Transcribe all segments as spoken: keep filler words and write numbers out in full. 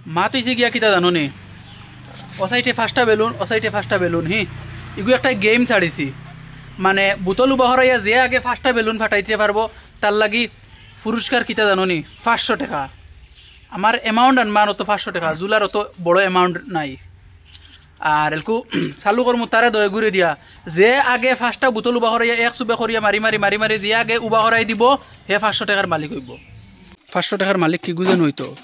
মাত অইছে গিয়া কিতা জানো নি? ও সাইডে পাঁচটা বেলুন, ও সাইডে পাঁচটা বেলুন, হি। ইগু একটা গেম ছাড়িছি। মানে, বুতল উবা করাইয়া যে আগে পাঁচটা বেলুন ফাটাইতে পারবো, তার লাগি পুরস্কার কিতা জানো নি? পাঁচশো টেকা। আমার অ্যামাউন্ট আনমান অত পাঁচশো টেকা, জুলার অত বড় অ্যামাউন্ট নাই। আর এলকু চালু করমু, তারে দয় ঘুরে দিয়া। যে আগে পাঁচটা বুতল উবা করাইয়া, এক চুবে করিয়া মারি মারি মারি মারি যে আগে উবা করাই দিব, হে পাঁচশো টেকার মালিক অইবো। পাঁচশো টেকার মালিক কিগু যেন অইতো।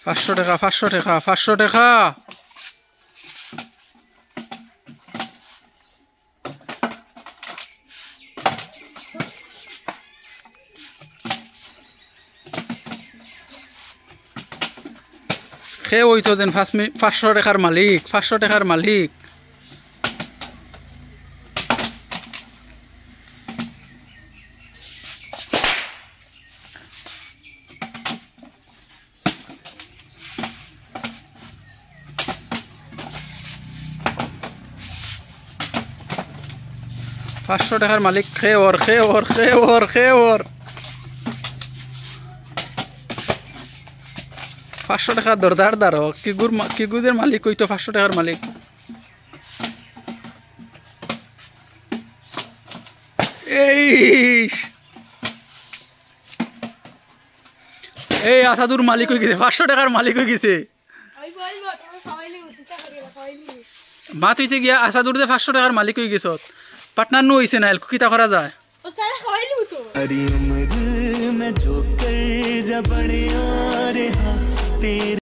পাঁচশো টেকা, পাঁচশো টেকা, পাঁচশো টেকা। কে অইতো যেন পাঁচ মি-, পাঁচশো টেকার মালিক, পাঁচশো টেকার মালিক। পাঁচশো টেকার মালিক কে অর, কে অর, কে অর, কে অর। পাঁচশো টেকা দরদার দারো, কিগুর মা-, কিগুদের মালিক অইতো পাঁচশো টেকার মালিক। এই, এই আসাদুর মালিক অই গেছে, পাঁচশো টেকার মালিক অই গেছে। আইবো, আইবো, তুমি খাওয়াইলি, চিন্তা করিও না, খাওয়াইলি। মাত অইছে গিয়া আসাদুর যে পাঁচশো টেকার মালিক অই গেছত। পার্টনার নু অইছে না, এলকু কিতা করা যায়? ও তারা খাওয়াইলি তো।